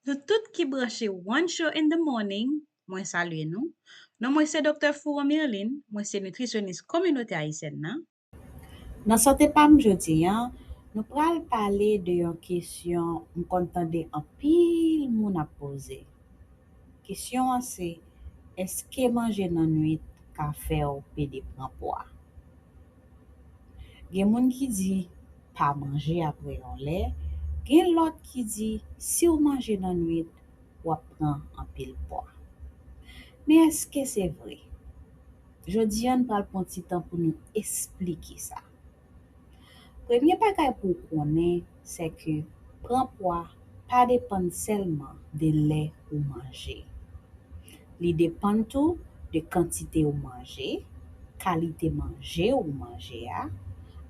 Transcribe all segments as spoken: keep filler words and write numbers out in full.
Nou tout ki branche One Show in the Morning, mwen salye nou. Non mwen se Doktè Fouron Mirlin, mwen se nitrisyonis kominote ayisyèn nan. Nan Sante Pa m jodi a, nou pral pale de yon kesyon m konn tande anpil moun ap poze. Kesyon an se, èske manje nan nwit ka fè w pede pran pwa? Gen moun ki di, pa manje apre yon lè, gen lòt ki di, si w manje nan nwit, w ap pran anpil pwa. Men èske se vre? Jodi a, n pral pran ti tan pou nou esplike sa. Premye bagay pou w konnen, se ke pran pwa pa depann sèlman de lè ou manje. Li depann tou de kantite ou manje, kalite manje ou manje a,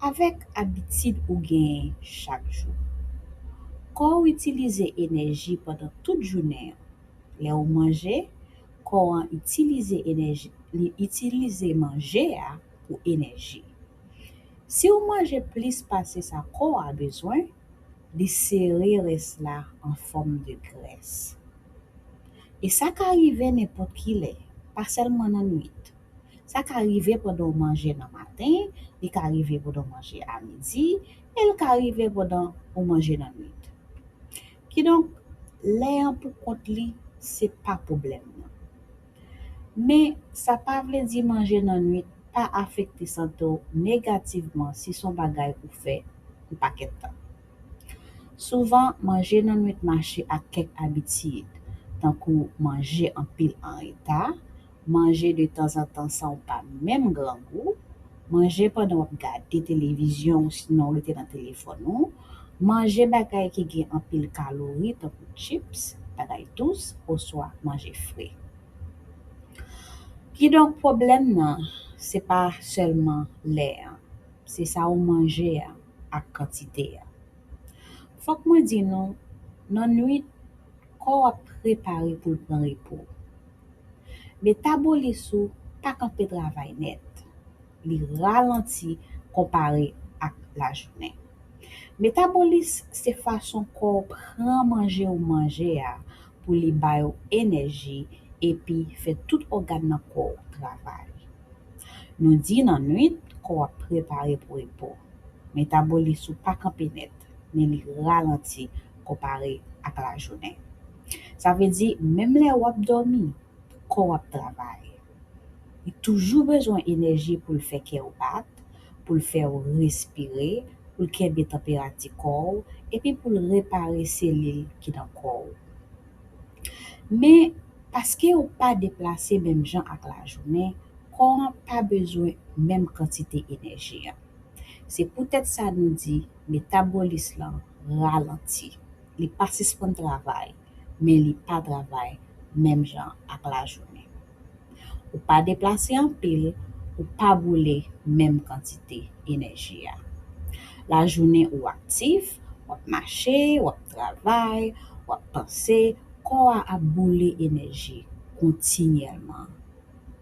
avèk abitid ou genyen chak jou. Kò w itilize enèji pandan tout jounen an. Lè w manje, kò an itilize enèji, li itilize manje a pou enèji. Si w manje plis pase sa kò a bezwen, li sere rès la an fòm de grès. E sa ka rive nenpòt ki lè, pa sèlman nan nwit. Sa ka rive pandan w manje nan maten, li ka rive pandan w manje a midi, e l ka rive pandan w manje nan nwit. Kidonk, lè an pou kont li, se pa pwoblèm nan. Men, sa pa vle di manje nan nwit pa afekte sante w negativman si se yon bagay ou fè yon pakèt tan. Souvan, manje nan nwit mache ak kèk abitid, tankou manje anpil an reta, manje de tanzantan san w pa menm grangou, manje pandan w ap gade televizyon ou sinon rete nan telefòn ou, manje bagay ki gen anpil kalori tankou chips, bagay dous, oswa manje fre. Kidonk, pwoblèm nan, se pa sèlman lè an, se sa w manje a ak kantite a. Fòk mwen di nou, nan nwit, kò w ap prepare pou l pran repo. Metabolis ou pa kanpe travay nèt. Li ralanti konpare ak lajounen. Metabolis se fason kò w pran manje ou manje a pou li ba yo enèji epi fè tout ògàn nan kò w travay. Nou di nan nwit, kò w ap prepare pou repo. Metabolis ou pa kanpe nèt, men li ralanti konpare ak lajounen. Sa vle di, menm lè w ap dòmi, kò w ap travay. Li toujou bezwen enèji pou l fè kè w bat, pou l fè w respire, pou l kenbe tanperati kò w, epi pou l repare selil ki nan kò w. Men, paske w pa deplase menm jan ak lajounen, kò an pa bezwen menm kantite enèji an. Se poutèt sa nou di metabolis lan ralanti. Li pa sispann travay, men li pa travay menm jan ak lajounen. Ou pa deplase anpil, ou pa boule menm kantite enèji a. Lajounen ou aktif, w ap mache, w ap travay, w ap panse, kò a ap boule enèji kontinyèlman.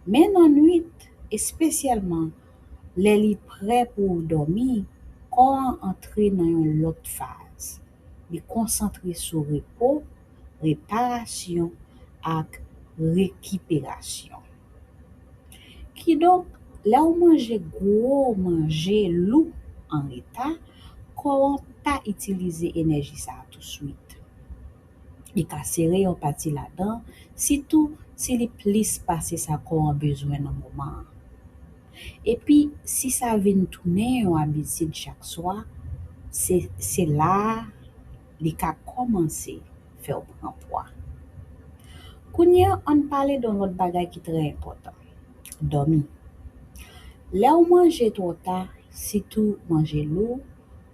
Men nan nwit, espesyèlman lè li prè pou w dòmi, kò an antre nan yon lòt faz. Li konsantre sou repo, reparasyon ak rekiperasyon. Kidonk, lè w manje gwo manje lou an reta, kò an pa itilize enèji sa a touswit. Li ka sere yon pati ladan, sitou si li plis pase sa kò an bezwen nan moman an. Epi, si sa vin tounen yon abitid chak swa, se, se la a li ka kòmanse fè w pran pwa. Kounye a, ann pale de yon lòt bagay ki trè enpòtan, dòmi. Lè w manje twò ta, sitou manje lou,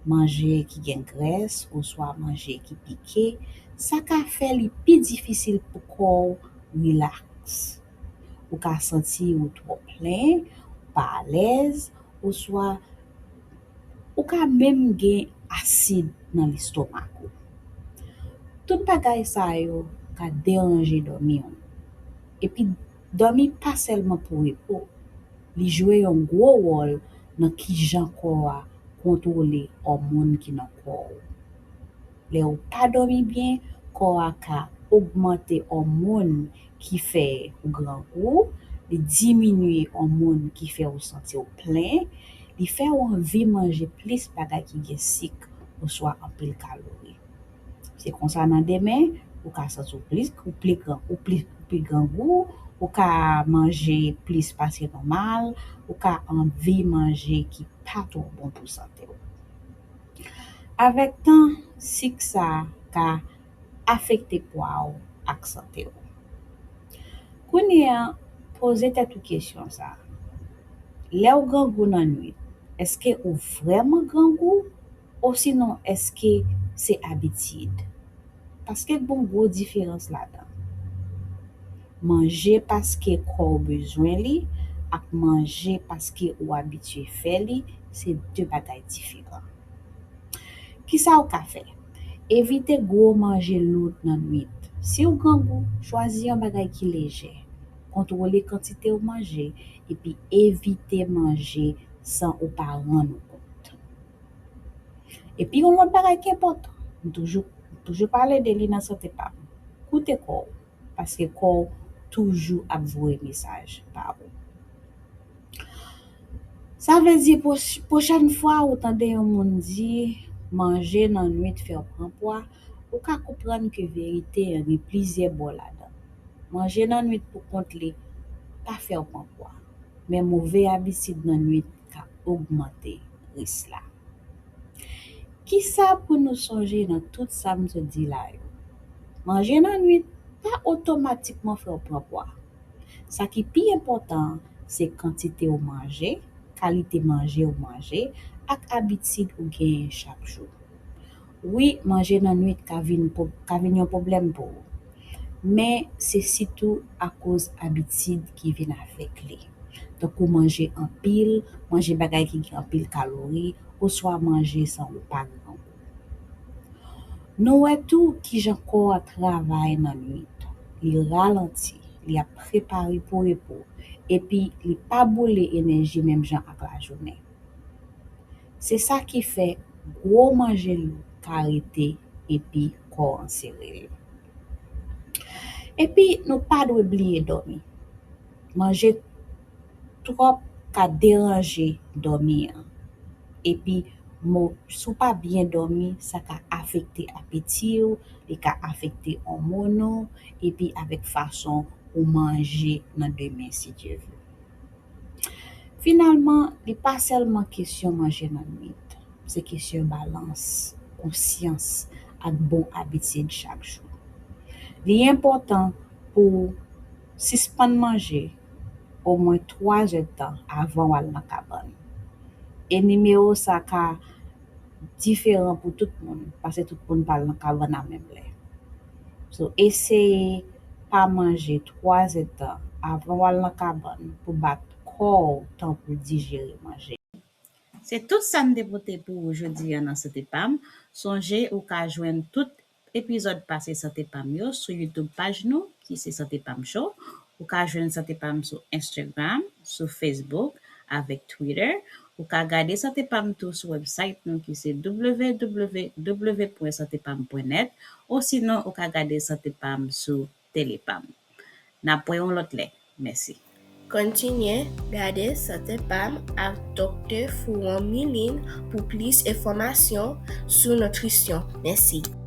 manje ki gen grès oswa manje ki pike, sa ka fè li pi difisil pou kò w rilaks. Ou ka santi ou twò plen, pa alèz, oswa ou ka menm gen asid nan lestomak ou. Tout bagay sa yo ka deranje dòmi w. Epi, dòmi pa sèlman pou repo, li jwe yon gwo wòl nan kijan kò a kontwole òmòn ki nan kò w. Lè ou pa dòmi byen, kò a ka ogmante òmòn ki fè ou grangou, li diminye òmòn ki fè ou santi w plen, li fè w anvi manje plis bagay ki gen sik oswa anpil kalori. Se konsa nan demen, ou ka santi w plis, ou pli gran, ou pli, ou pli grangou, ou ka manje plis pase nòmal, ou ka anvi manje ki pa twò bon pou sante w. Avèk tan, sik sa a ka afekte pwa w ak sante w. Kounye a, poze tèt ou kesyon sa a. Lè w grangou nan nwit, èske ou vrèman grangou? Osinon, èske se abitid? Paske gon gwo diferans ladan. Manje paske kò w bezwen li ak manje paske ou abitye fè li, se de bagay diferan. Kisa w ka fè? Evite gwo manje lou nan nwit. Si w grangou, chwazi yon bagay ki lejè. Kontwole kantite w manje epi evite manje san ou pa rann ou kont. Epi yon lòt bagay ki enpòtan, m toujou, m toujou pale de li nan Sante Pa m. Koute kò w, paske kò w toujou ap voye mesaj ba ou. Sa vle di, pwoch-, pwochèn fwa ou tande yon moun di, manje nan nwit fè w pran pwa, ou ka konprann ke verite an gen plizyè bò ladan. Manje nan nwit pou kont li pa fè w pran pwa, men move abitid nan nwit ka ogmante risk la. Kisa pou nou sonje nan tout sa m sot di la yo? Manje nan nwit pa otomatikman fè w pran pwa. Sa ki pi enpòtan an, se kantite w manje, kalite manje w manje, ak abitid ou genyen chak jou. Wi, manje nan nwit ka vin pwo-, ka vin yon pwoblèm pou ou. Men, se sitou akoz abitid ki vin avèk li. Tankou manje anpil, manje bagay ki gen anpil kalori, oswa manje san ou pa grangou. Nou wè tou kijan kò a travay nan nwit. Li ralanti, li ap prepare pou repo, epi li pa boule enèji menm jan ak lajounen. Se sa ki fè gwo manje lou ka rete epi kò an sere l. Epi nou pa dwe bliye dòmi. Manje twòp ka deranje dòmi an. Epi mo-, si w pa byen dòmi, sa ka afekte apeti w, li ka afekte òmòn ou, epi avèk fason ou manje nan demen, si Dye vle. Finalman, li pa sèlman kesyon manje nan nwit, se kesyon balans, konsyans, ak bon abitid chak jou. Li enpòtan pou w sispann manje omwen twa zèdtan avan w al nan kabann. E nimewo sa ka diferan pou tout moun, paske tout moun pa al nan kabann a menm lè. So, eseye pa manje twa zèdtan avan w al nan kabann pou bat kò w tan pou l dijere manje. Se tout sa m te pote pou ou jodi a nan Sante Pa m. Sonje, ou ka jwenn tout epizòd pase Sante Pa m yo sou YouTube paj nou, ki se Sante Pa m Show. Ou ka jwenn Sante Pa m sou Instagram, sou Facebook, avèk Twitter. Ou ka gade Sante Pa m tou sou website nou, ki se w w w pwen sante pa m pwen nèt, osinon ou ka gade Sante Pa m sou Tele Pa m. N ap wè yon lòt lè. Mèsi. Kontinye gade Sante Pa m ak Doktè Fouan Milin pou plis enfòmasyon sou nitrisyon. Mèsi.